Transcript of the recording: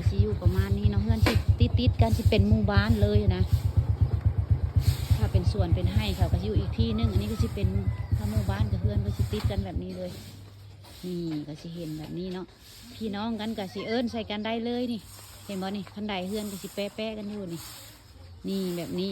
ຊິຢູ່ປະມານນີ້ເນາະ ເຮືອນຊິຕິດໆກັນ ຊິເປັນໝູ່ບ້ານເລີຍນະ. ຖ້າເປັນສວນເປັນໄຮ່ເຂົາກໍຊິຢູ່ອີກທີ່ໜຶ່ງ ອັນນີ້ກໍຊິເປັນ ຖ້າໝູ່ບ້ານກັບເຮືອນກໍຊິຕິດກັນແບບນີ້ເລີຍ. ນີ້ກໍຊິເຫັນແບບນີ້ເນາະ ພີ່ນ້ອງກັນກໍຊິເອີ້ນໃສ່ກັນໄດ້ເລີຍນີ້ ເຫັນບໍ່ນີ້? ຄັນໃດເຮືອນກໍຊິແປະໆກັນຢູ່ນີ້ ນີ້ແບບນີ້.